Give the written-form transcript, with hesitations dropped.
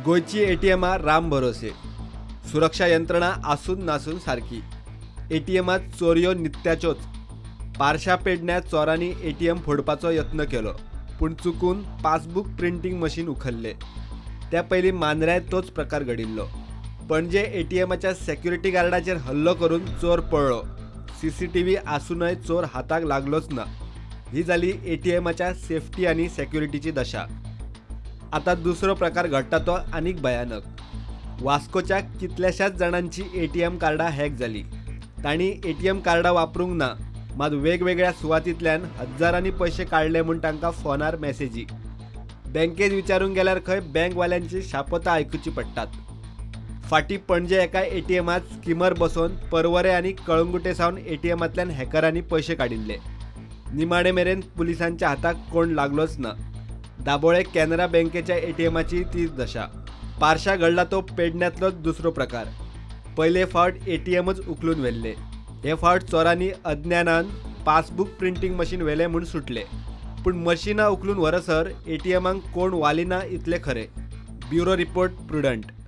गोंयची एटीएमां राम भरोसे, सुरक्षा यंत्रणा आसून नासून सारकी. एटीएमांत चोरयो नित्याच्योच. पारशा पेडण्या चोरांनी एटीएम फोडपाचो यत्न केलो, पूण चुकून पासबूक प्रिंटींग मशीन उखल्लें. त्या पयलीं मांद्र्याय तोच प्रकार घडिल्लो. पणजे एटीएमाच्या सेक्युरिटी गार्डाचेर हल्लो करून चोर पळ्ळो. सीसीटीव्ही आसूनय चोर हाताक लागलोच ना. ही जाली एटीएमाच्या सेफ्टी आनी सेक्युरिटीची दशा. आता दुसरो प्रकार घडटा तो आनीक भयानक. वास्कोच्या कितल्याशाच जाणांची एटीएम कार्डां हॅक जाली. तांणी एटीएम कार्डां वापरूंक ना, मात वेगवेगळ्या सुवातींतल्यान हजारांनी पयशे काडले म्हूण तांकां फोनार मॅसेजी. बँकेत विचारूंक गेल्यार खंय बँकवाल्यांची शापोतां आयकुची पडटात. फाटीं पणजे एका एटीएमांत स्किमर बसोवन परवरे आनी कळंगुटे सावन एटीएमांतल्यान हॅकरांनी पयशे काडिल्ले. निमाणे मेरेन पुलिसांच्या हाताक कोण लागलोच ना. दाबोळे कॅनरा बँकेच्या एटीएमाची ती दशा. पारशा घडला तो पेडण्यांतलोच दुसरो प्रकार. पयले फावट एटीएमच उखलून व्हेल्ले. हे फावट चोरांनी अज्ञानान पासबूक प्रिंटींग मशीन व्हेलें म्हूण सुटले, पूण मशिनां उखलून व्हरसर एटीएमांक कोण वाली ना इतलें खरें. Bureau report, Prudent.